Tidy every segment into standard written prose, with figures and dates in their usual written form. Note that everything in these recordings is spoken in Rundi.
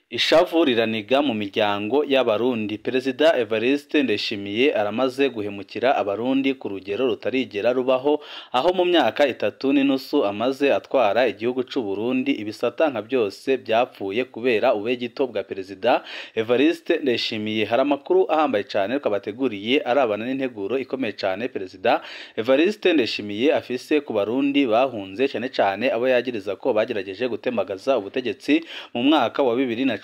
Ishavu riraniga mu miryango y'Abarundi. Perezida Evariste Ndayishimiye aramaze guhemukira Abarundi ku rugero rutarigera rubaho, aho mu myaka 3.5 amaze atwara igihugu c'u Burundi, ibisata nka byose byapfuye kubera ubegito bwa Perezida Evariste Ndayishimiye. Hari amakuru ahambaye cane twabateguriye arabana n'integuro ikomeye cane Perezida Evariste Ndayishimiye afise ku Barundi bahunze, cane cane abo yagiriza ko bagerageje gutemagaza ubutegetsi mu mwaka wa 2015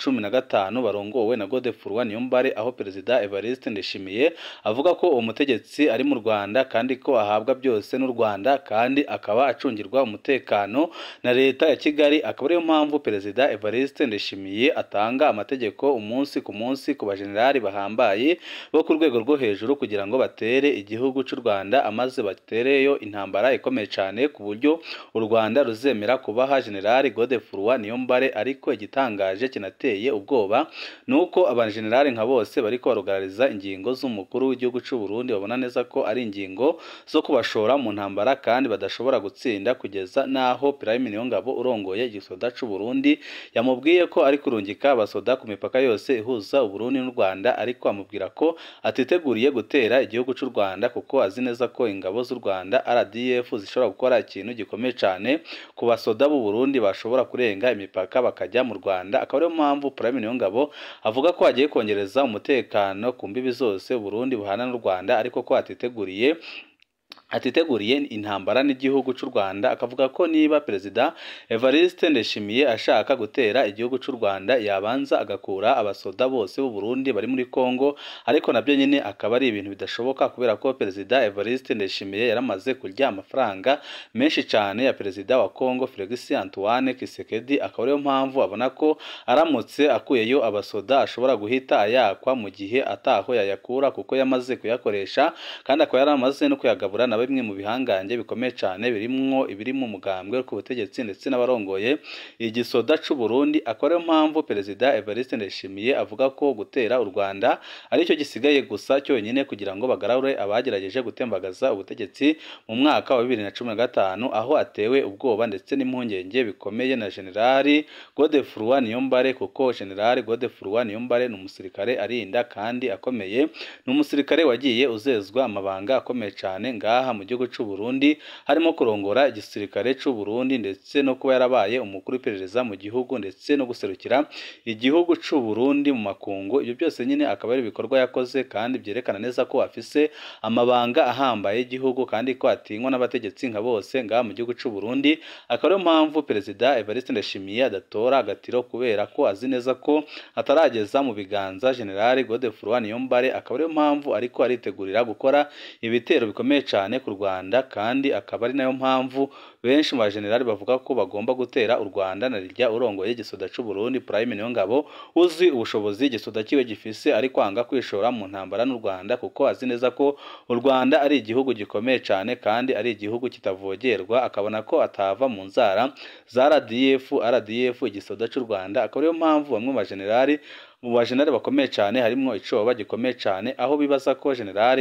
barongowe na Godefroid Niyombare, aho Perezida Evariste Ndayishimiye avuga ko uwo mutegetsi ari mu Rwanda kandi ko ahabwa byose n'u Rwanda kandi akaba acungirwa umutekano na leta ya Kigali. Akaba ariyo mpamvu Perezida Evariste Ndayishimiye atanga amategeko umunsi ku munsi ku bajenerali bahambaye bo ku rwego rwo hejuru kugira ngo batere igihugu cy'u Rwanda, amaze batereyo intambara ikomeye cyane ku buryo u Rwanda ruzemera kubaha General Godefroid Niyombare. Ariko igitangaje kinateye ubwoba nuko abajenerali nka bose bariko barugarariza ingingo z'umukuru w'igihugu cy'u Burundi, babona neza ko ari ingingo zo kubashora mu ntambara kandi badashobora gutsinda, kugeza naho Prime Niyongabo urongoye igisoda cy'u Burundi yamubwiye ko ari kurungika abasoda ku mipaka yose ihuza u Burundi n'u Rwanda, ariko amubwira ko atiteguriye gutera igihugu cy'u Rwanda kuko azi neza ko ingabo z'u Rwanda RDF zishobora gukora ikintu gikomeye cyane ku basoda b'u Burundi bashobora kurenga imipaka bakajya mu Rwanda. Akaba ariyo mpamvu Prime Niyongabo avuga ko agiye kongereza umutekano ku mbibi zose Burundi buhana n'u Rwanda, ariko ko atiteguriye intambara n'igihugu cy'u Rwanda. Akavuga ko niba Perezida Evariste Ndayishimiye ashaka gutera igihugu cy'u Rwanda yabanza agakura abasoda bose b'u Burundi bari muri Kongo, ariko nabyo nyine akaba ari ibintu bidashoboka kubera ko Perezida Evariste Ndayishimiye yaramaze kurya amafaranga menshi cyane ya Perezida wa Kongo Felix Antoine Tshisekedi. Akaba ariyo mpamvu abona ko aramutse akuyeyo abasoda ashobora guhita ayakwa mu gihe ataho yayakura kuko yamaze kuyakoresha, kandi akaba yaramaze no kuyagabura na bimwe mu bihangange bikomeye cyane birimwo ibiri mu mugambwe ku butegetsi ndetse n'abarongoye igisoda c'u Burundi. Akaba ariyo mpamvu Perezida Evariste Ndayishimiye avuga ko gutera u Rwanda aricyo gisigaye gusa cyonyine kugira ngo bagarure abagerageje gutembagaza ubutegetsi mu mwaka wa 2015, aho atewe ubwoba ndetse n'impungenge bikomeye na General Godefroid Niyombare, kuko General Godefroid Niyombare ni umusirikare arinda kandi akomeye, ni umusirikare wagiye uzezwa amabanga akomeye cyane ngaha mu gihugu cy'u Burundi, harimo kurongora igisirikare cy'u Burundi ndetse no kuba yarabaye umukuru w'iperereza mu gihugu ndetse no guserukira igihugu cy'u Burundi mu makungu. Ibyo byose nyine akaba ari ibikorwa yakoze kandi byerekana neza ko afise amabanga ahambaye y'igihugu kandi ko atinywa n'abategetsi nka bose ngaha mu gihugu cy'u Burundi. Akaba ariyo mpamvu Perezida Evariste Ndayishimiye adatora agatiro kubera ko azi neza ko atarageza mu biganza General Godefroid Niyombare. Akaba ariyo mpamvu ariko aritegurira gukora ibitero bikomeye cyane ku Rwanda, kandi akaba ari nayo mpamvu benshi mu bajenerali bavuga ko bagomba gutera u Rwanda na rirya urongoye igisoda cy'u Burundi Prime Niyongabo uzi ubushobozi igisoda kiwe gifise, ari kwanga kwishora mu ntambara n'u Rwanda kuko azi neza ko u Rwanda ari igihugu gikomeye cyane kandi ari igihugu kitavogerwa, akabona ko atava mu nzara za RDF igisoda cy'u Rwanda. Akaba ariyo mpamvu bamwe mu bajenerali bakomeye cyane harimo icoba gikomeye cyane, aho bibaza ko General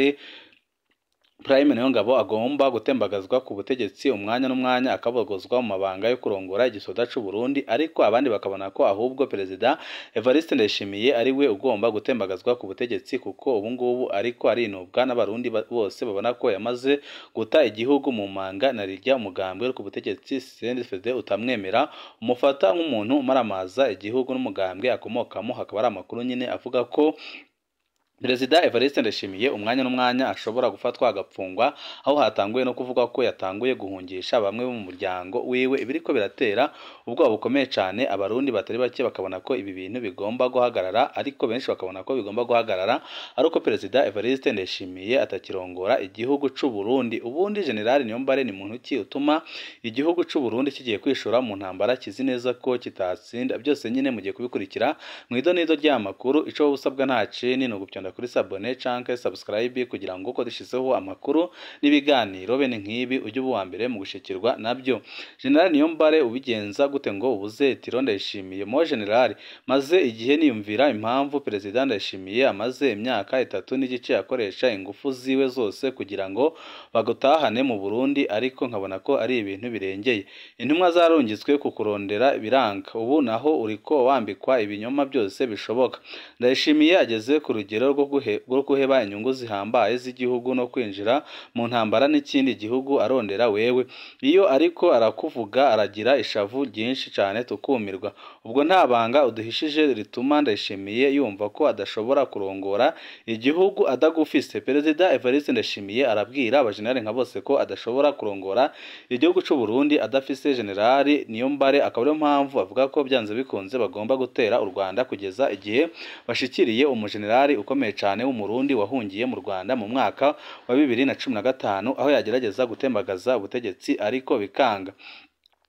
Prime Niyongabo agomba gutembagazwa ku butegetsi umwanya n'umwanya akabogozwa mu mabanga yo kurongora igisoda cy'u Burundi, ariko abandi bakabona ko ahubwo Perezida Evariste Ndayishimiye ari we ugomba gutembagazwa ku butegetsi kuko ubu ngubu ariko arinubwa n'Abarundi bose babona ko yamaze guta igihugu mu manga na rirya umugambwe ku butegetsi CNDD-FDD utamwemera, umufata nk'umuntu umaramaza igihugu n'umugambwe akomokamo. Hakaba ari amakuru nyine avuga ko Perezida Evariste Ndayishimiye umwanya n'umwanya ashobora gufatwa agapfungwa, aho hatanguye no kuvuga ko yatanguye guhungisha bamwe mu muryango wiwe, ibiriko biratera ubwoba bukomeye cyane Abarundi batari bake bakabona ko ibi bintu bigomba guhagarara, ariko benshi bakabona ko bigomba guhagarara ariko Perezida Evariste Ndayishimiye atakirongora igihugu c'u Burundi. Ubundi General Niyombare ni muntu ki utuma igihugu c'u Burundi kigiye kwishora mu ntambara kizi neza ko kitatsinda? Byose nyine mugiye kubikurikira mu idonido ry'amakuru. Ico usabwa nta cini ni ugupyonda gufyonda kuri s'abonner canke subscribe kugira ngo uko dushizeho amakuru n'ibiganiro bene nk'ibi ujye uba uwa mbere mu gushikirwa nabyo. General Niyombare ubigenza gute ngo ubuze tiro Ndayishimiye? Mo General, maze igihe niyumvira impamvu Perezida Ndayishimiye amaze imyaka 3.5 akoresha ingufu ziwe zose kugira ngo bagutahane mu Burundi, ariko nkabona ko ari ibintu birengeye. Intumwa zarungitswe kukurondera biranga, ubu naho uriko wambikwa ibinyoma byose bishoboka. Ndayishimiye ageze ku rugero rwo guheba inyungu zihambaye z'igihugu no kwinjira mu ntambara n'ikindi gihugu arondera wewe. Iyo ariko arakuvuga aragira ishavu ryinshi cyane tukumirwa. Ubwo nta banga uduhishije rituma Ndayishimiye yumva ko adashobora kurongora igihugu adagufise. Perezida Evariste Ndayishimiye arabwira abajenerali nka bose ko adashobora kurongora igihugu c'u Burundi adafise General Niyombare, akaba ariyo mpamvu avuga ko byanze bikunze bagomba gutera u Rwanda kugeza igihe bashikiriye umujenerali ukomeye cyane w'Umurundi wahungiye mu Rwanda mu mwaka wa 2015, aho yagerageza gutembagaza ubutegetsi ariko bikanga.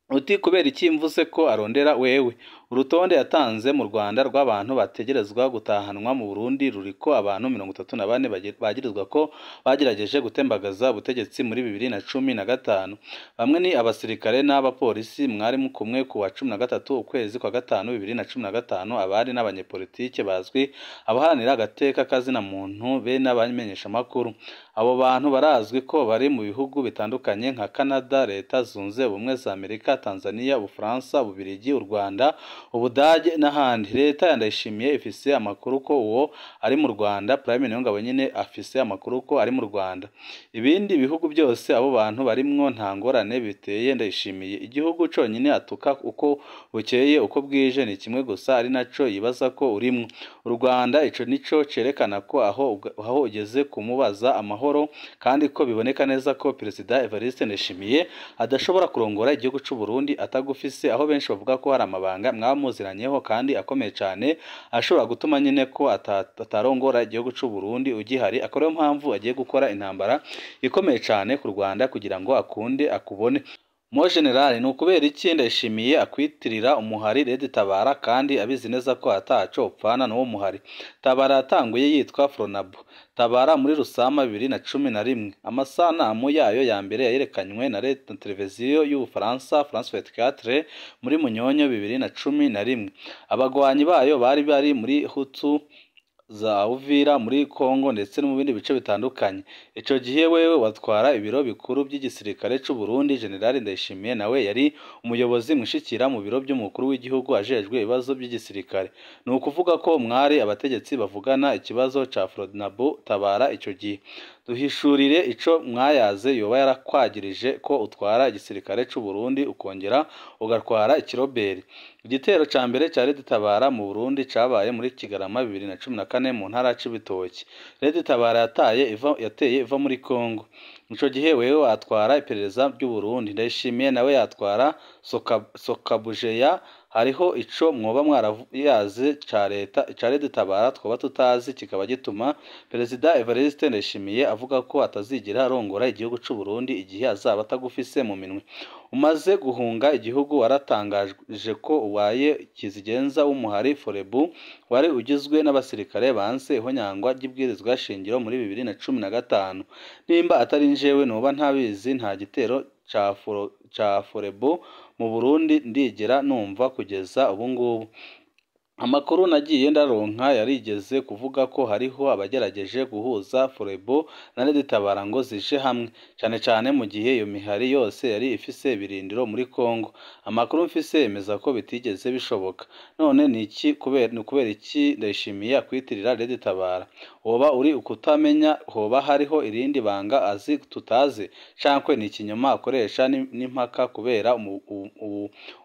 Uti kubera iki mvuze ko arondera wewe? Urutonde yatanze mu Rwanda rw'abantu bategerezwa gutahanwa mu Burundi ruriko abantu 34 bagirizwa ko bagerageje gutembagaza ubutegetsi muri 2015. Bamwe ni abasirikare n'abapolisi mwari kumwe ku wa 13 ukwezi kwa gatanu 2015, abari n'abanyepolitike bazwi, abaharanira agateka kazina muntu be n'abamenyesha makuru. Abo bantu barazwi ko bari mu bihugu bitandukanye nka Canada, Leta Zunze Ubumwe za Amerika, Tanzania, Ubufaransa, Ububirigi, u Rwanda, Ubudage n'ahandi. Leta ya Ndayishimiye ifise amakuru ko uwo ari mu Rwanda, Prime Niyongabo nyine afise amakuru ko ari mu Rwanda. Ibindi bihugu byose abo bantu barimwo nta ngorane biteye Ndayishimiye. Igihugu conyine atuka uko bukeye uko bwije ni kimwe gusa, ari naco yibaza ko urimwo, u Rwanda. Ico nico cerekana ko aho ugeze kumubaza amahoro, kandi ko biboneka neza ko Perezida Evariste Ndayishimiye adashobora kurongora igihugu c'u Burundi atagufise, aho benshi bavuga ko hari amabanga mwamuziranyeho kandi akomeye cyane ashobora gutuma nyine ko atarongora igihugu c'u Burundi ugihari. Akaba ariyo mpamvu agiye gukora intambara ikomeye cyane ku Rwanda kugira ngo akunde akubone. Mo General, ni ukubera iki Ndayishimiye akwitirira umuhari Red Tabara kandi abizi neza ko ataco upfana n'uwo muhari? Tabara yatanguye yitwa Fronabu Tabara muri Rusama 2011. Amasanamu yayo ya mbere yayerekanywe na Leta Televiziyo y'Ubufaransa France 24 muri Munyonyo 2011. Abagwanyi bayo bari muri Hutu za Uvira muri Kongo ndetse no mu bindi bice bitandukanye. Ico gihe wewe watwara ibiro bikuru by'igisirikare c'u Burundi. General Ndayishimiye nawe yari umuyobozi mwishikira mu biro by'umukuru w'igihugu ajejwe ibibazo by'igisirikare. Ni ukuvuga ko mwari abategetsi bavugana ikibazo ca Fronabu Tabara ico gihe. Duhishurire ico mwayaze yoba yarakwagirije ko utwara igisirikare c'u Burundi ukongera ugatwara ikiroberi. Igitero ca mbere ca Red Tabara mu Burundi cabaye muri Kigarama 2014 mu ntara ya Cibitoke. Red Tabara yateye iva muri Kongo. Ico gihe wewe watwara iperereza ry'u Burundi, Ndayishimiye nawe yatwara Sokabujeya. Hariho ico mwoba mwarayaze ca leta ca Red Tabara twoba tutazi, kikaba gituma Perezida Evariste Ndayishimiye avuga ko atazigera arongora igihugu c'u Burundi igihe azaba atagufise mu minwe. Umaze guhunga igihugu waratangaje ko uwaye kizigenza w'umuhari Forebu wari ugizwe n'abasirikare banse ihonyangwa ry'ibwirizwa shingiro muri 2015. Nimba atari njewe noba ntabizi, nta gitero ca Forebu mu Burundi ndigera numva kugeza ubu ngubu. Amakuru nagiye ndaronka yarigeze kuvuga ko hariho abagerageje guhuza Forebo na Red Tabara ngo zije hamwe, cyane cyane mu gihe iyo mihari yose yari ifise ibirindiro muri Kongo. Amakuru mfise yemeza ko bitigeze bishoboka. None ni iki kubera iki Ndayishimiye akwitirira Red Tabara? Woba uri ukutamenya, hoba hariho irindi banga azi tutazi, cankwe ni ikinyoma akoresha n'impaka kubera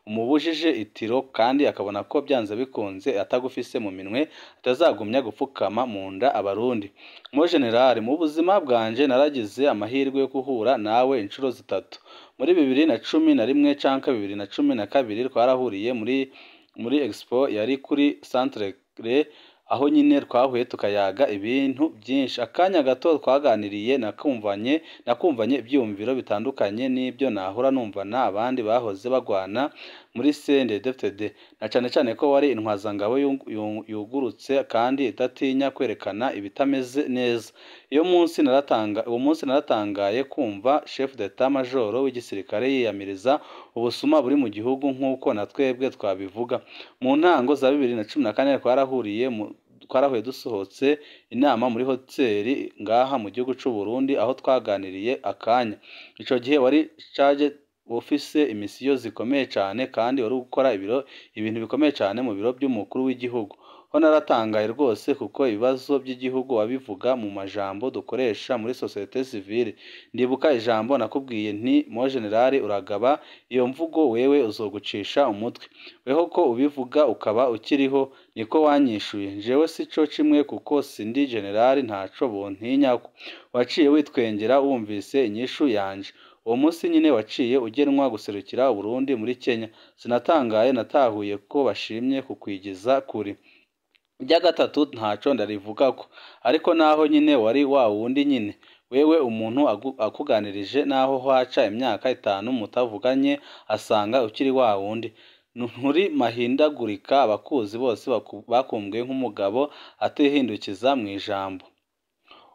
umubujije itiro, kandi akabona ko byanze bikunze atagufise mu minwe atazagumya gupfukama mu nda abarundi. Mo General, mu buzima bwanje naragize amahirwe yo guhura nawe inshuro zitatu. Muri 2011 canke 2012 twarahuriye muri Expo yari kuri Centre Aho nyine twahuye tukayaga ibintu byinshi. Akanya gato twaganiriye nakumvanye ibyiyumviro bitandukanye n'ibyo nahora numvana abandi bahoze bagwana muri CNDD-FDD, na cane cane ko wari intwazangabo yugurutse kandi idatinya kwerekana ibitameze neza. Uwo munsi naratangaye kumva chef d'état major w'igisirikare yiyamiriza ubusuma buri mu gihugu nk'uko na twebwe twabivuga. Mu ntango za 2014 twarahuye dusohotse inama muri hoteli ngaha mu gihugu c'u Burundi, aho twaganiriye akanya. Ico gihe wari charge ufise imisiyo zikomeye cane kandi wari gukora ibintu bikomeye cane mu biro by'umukuru w'igihugu. Ho naratangaye rwose kuko ibibazo by'igihugu wabivuga mu majambo dukoresha muri société civile. Ndibuka ijambo nakubwiye nti: "Mon général, uragaba iyo mvugo wewe uzogucisha umutwe." "Weho ko ubivuga ukaba ukiriho?" niko wanyishuye. "Jewe sico kimwe kuko sindi général, ntaco bontinyako." Waciye witwengera wumvise inyishu yanje. Uwo munsi nyine waciye ugenwa guserukira Uburundi muri Kenya. Sinatangaye, natahuye ko bashimye kukwigiza kure. Irya gatatu ntaco ndarivugako, ariko naho nyine wari wa wundi nyine. Wewe umuntu akuganirije, naho haca imyaka 5 mutavuganye, asanga ukiri wa wundi. Nturi mahindagurika. Abakuzi bose bakumbwiye nk'umugabo atihindukiza mw'ijambo.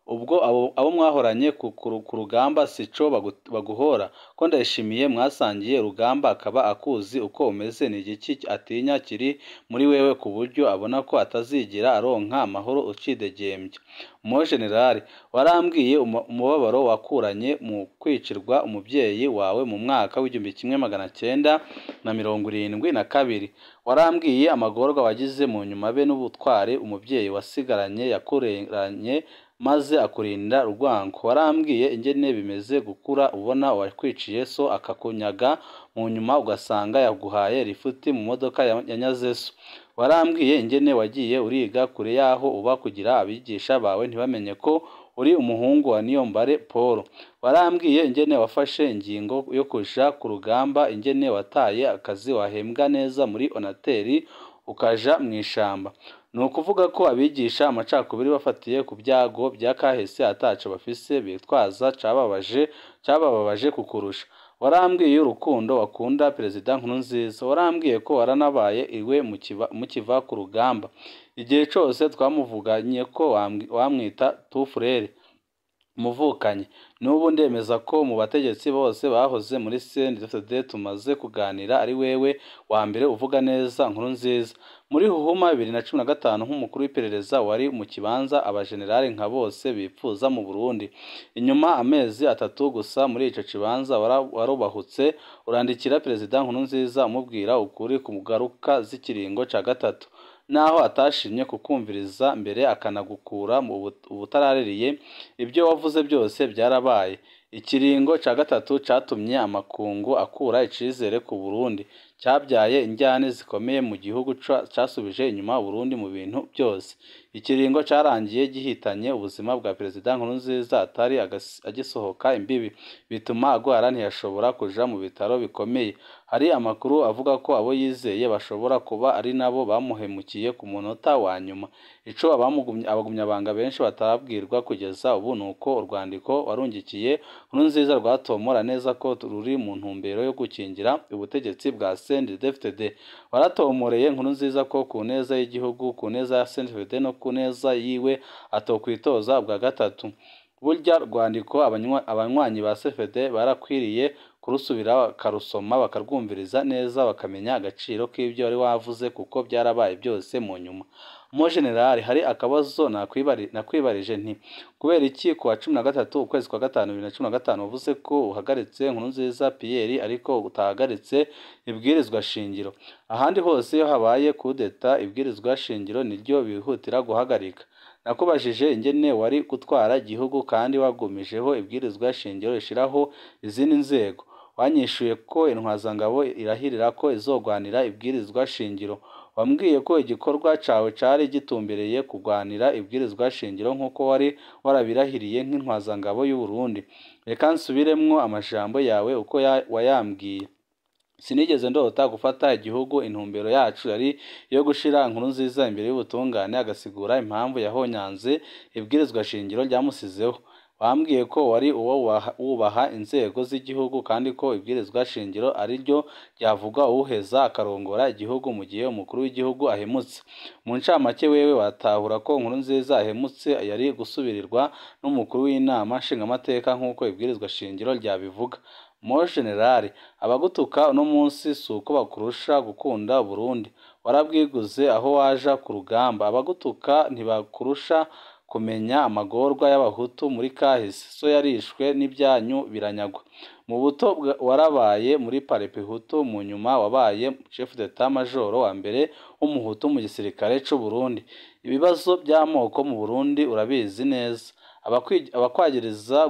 Ubwo abo mwahoranye ku rugamba sico baguhora? Ko Ndayishimiye mwasangiye urugamba akaba akuzi uko umeze, ni igiki atinya kiri muri wewe ku buryo abona ko atazigera aronka amahoro ucidegembya? Mon général, warambwiye umubabaro wakuranye mu kwicirwa umuvyeyi wawe mu mwaka w'1972. Warambwiye amagorwa wagize mu nyuma be n'ubutwari umuvyeyi wasigaranye yakureranye maze akurinda urwango. Warambwiye ingene bimeze gukura ubona uwakwiciye so akakunyaga, mu nyuma ugasanga yaguhaye lifuti mu modoka yanyaze so. Warambwiye ingene wagiye uriga kure yaho uba kugira abigisha bawe ntibamenye ko uri umuhungu wa Niyombare Paul. Warambwiye ingene wafashe ingingo yo kuja ku rugamba, ingene wataye akazi wahembwa neza muri Onatel ukaja mw'ishamba. Ni ukuvuga ko abigisha amacakubiri bafatiye ku byago bya kahise ataco bafise bitwaza cabababaje kukurusha. Warambwiye urukundo wakunda Perezida Nkurunziza. Warambwiye ko waranabaye iwe mukiva ku rugamba. Igihe cose twamuvuganye ko wamwita tout frère, muvukanye. N'ubu ndemeza ko mu bategetsi bose bahoze muri CNDD-FDD tumaze kuganira ari wewe wa mbere uvuga neza Nkurunziza. Muri Huhuma 2015 nk'umukuru w'iperereza wari mu kibanza abajenerali nka bose bipfuza mu Burundi. Inyuma amezi 3 gusa muri ico kibanza warubahutse urandikira Perezida Nkurunziza umubwira ukuri ku ngaruka z'ikiringo ca gatatu. Naho atashimye kukumviriza mbere akanagukura mu ubutaraririye, ibyo wavuze byose byarabaye. Ikiringo ca gatatu catumye amakungu akura icizere ku Burundi, cyabyaye injyane zikomeye mu gihugu, casubije inyuma Burundi mu bintu byose. Ikiringo carangiye gihitanye ubuzima bwa Perezida Nkurunziza atari agisohoka imbibi, bituma agwara ntiyashobora kuja mu bitaro bikomeye. Hari amakuru avuga ko abo yizeye bashobora kuba ari nabo bamuhemukiye ku munota wa nyuma. Ico abagumyabanga benshi batarabwirwa kugeza ubu nuko urwandiko warungikiye Nkurunziza rwatomora neza ko ruri mu ntumbero yo gukingira ubutegetsi bwa CNDD-FDD. Waratomoreye Nkurunziza ko ku neza y'igihugu, ku neza ya CNDD-FDD no ku neza yiwe atokwitoza ubwa gatatu. Burya rwandiko abanywanyi ba CFD barakwiriye kurusubira bakarusoma bakarwumviriza neza bakamenya agaciro k'ibyo wari wavuze kuko byarabaye byose mu nyuma. Mon général, hari akabazo nakwibarije nti: kubera iki ku wa 13 ukwezi kwa gatanu 2015 wavuze ko uhagaritse Nkurunziza Pierre ariko utahagaritse ibwirizwa shingiro? Ahandi hose iyo habaye kudeta ibwirizwa shingiro niryo bihutira guhagarika. Nakubajije ingene wari gutwara igihugu kandi wagumijeho ibwirizwa shingiro rishiraho izindi nzego. Wanyishuye ko intwazangabo irahirira ko izogwanira ibwirizwa shingiro. Wambwiye ko igikorwa cawe cari gitumbereye kugwanira ibwirizwa shingiro nk'uko wari warabirahiriye nk'intwazangabo y'u Burundi. Reka nsubiremwo amajambo yawe uko wayambwiye. Sinigeze ndota gufata igihugu, intumbero yacu yari iyo gushira Nkurunziza imbere y'ubutungane agasigura impamvu yahonyanze ibwirizwa shingiro ryamusizeho. Wambwiye ko wari uwo wubaha inzego z'igihugu kandi ko ibwirizwa shingiro ari ryo ryavuga uwuheza akarongora igihugu mu gihe umukuru w'igihugu ahemutse. Mu ncamake wewe watahura ko Nkurunziza ahemutse yari gusubirirwa n'umukuru w'inama nshingamateka nk'uko ibwirizwa shingiro ryabivuga. Mo General, abagutuka uno munsi si uko bakurusha gukunda Burundi, warabwiguze aho waja ku rugamba. Abagutuka ntibakurusha kumenya amagorwa y'abahutu muri kahise, so yarishwe n'ibyanyu biranyagwa. Mu buto warabaye muri Paripehutu, mu nyuma wabaye chef d'état major wa mbere w'umuhutu mu gisirikare c'u Burundi. Ibibazo by'amoko mu Burundi urabizi neza. Abakwagiriza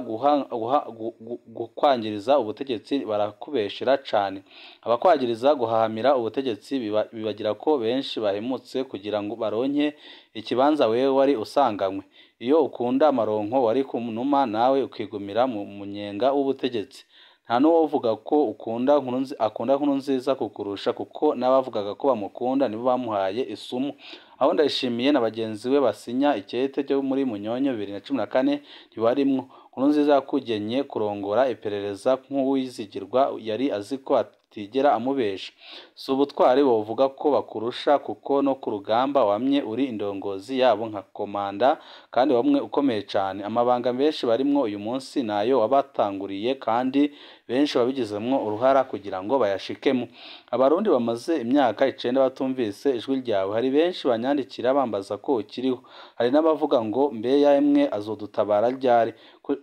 gukwangiriza ubutegetsi barakubeshera cane. Abakwagiriza guhahamira ubutegetsi bibagira ko benshi bahemutse kugira ngo baronke ikibanza wewe wari usanganywe. Iyo ukunda amaronko wari kunuma nawe ukigumira mu munyenga w'ubutegetsi. Nta n'uwovuga ko ukunda akunda Nkurunziza kukurusha, kuko n'abavugaga ko bamukunda nibo bamuhaye isumu. Aho Ndayishimiye na bagenzi we basinya ikete ryo muri Munyonyo 2014 ntibarimwo. Nkurunziza yakugenye kurongora iperereza nk'uwizigirwa, yari azi ko atigera amubesha. Si ubutwari wovuga ko bakurusha, kuko no ku rugamba wamye uri indongozi yabo nka komanda kandi wamwe ukomeye cane. Amabanga benshi barimwo uyu munsi nayo wabatanguriye kandi benshi babigizemwo uruhara kugira ngo bayashikemo. Abarundi bamaze imyaka 9 batumvise ijwi ryawe. Hari benshi banyandikira bambaza ko ukiriho, hari n'abavuga ngo mbe yemwe azodutabara ryari?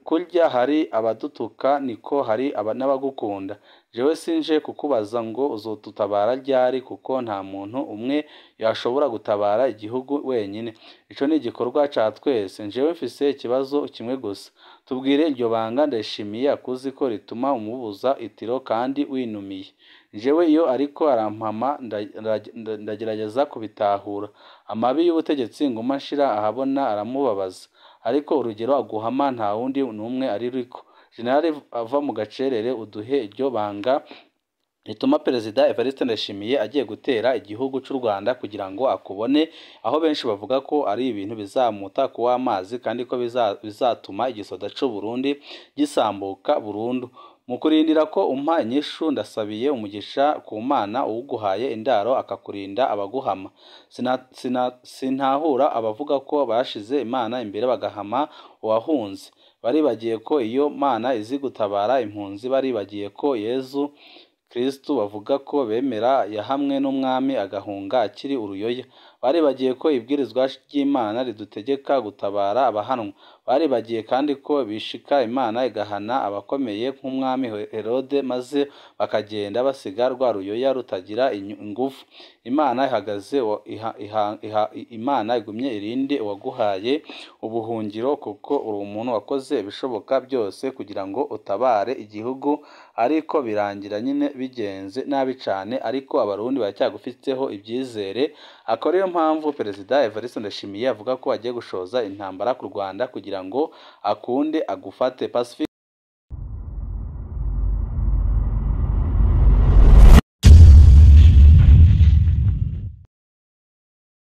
Kurya hari abadutuka niko hari n'abagukunda. Jewe sinje kukubaza ngo uzodutabara ryari, kuko nta muntu umwe yashobora gutabara igihugu wenyine. Ico ni igikorwa ca twese. Jewe mfise ikibazo kimwe gusa, tubwire iryo banga Ndayishimiye akuzi ko rituma umubuza itiro kandi winumiye. Jewe iyo ariko arampama ndagerageza kubitahura. Amabi y'ubutegetsi nguma nshira ahabona aramubabaza, ariko urugero aguhama nta wundi n'umwe aririko. General ava mu gacerere uduhe iryo banga rituma Perezida Evariste Ndayishimiye agiye gutera igihugu c'u Rwanda kugira ngo akubone, aho benshi bavuga ko ari ibintu bizamuta kuwa amazi kandi ko bizatuma igisoda c'u Burundi gisambuka burundu. Mu kurindira ko umpa inyishu, ndasabiye umugisha ku Mana uwuguhaye indaro akakurinda abaguhama. Sintahura abavuga ko bashize Imana imbere bagahama uwahunze. Baribagiye ko iyo Mana izi gutabara impunzi, baribagiye ko Yezu Kristu bavuga ko bemera yahamwe n'umwami agahunga akiri uruyoya. Baribagiye ko ibwirizwa ry'Imana ridutegeka gutabara abahanwa. Baribagiye kandi ko bishika Imana igahana abakomeye nk'umwami Herode, maze bakagenda basiga rwa ruyoya rutagira ingufu. Imana ihagaze Imana igumye irinde uwaguhaye ubuhungiro, kuko uri umuntu wakoze ibishoboka byose kugira ngo utabare igihugu, ariko birangira nyine bigenze nabi cane. Ariko abarundi baracyagufiteho ibyizere. Akaba ariyo mpamvu Perezida Evariste Ndayishimiye avuga ko agiye gushoza intambara ku Rwanda kugira ngo akunde agufate. Pacifique.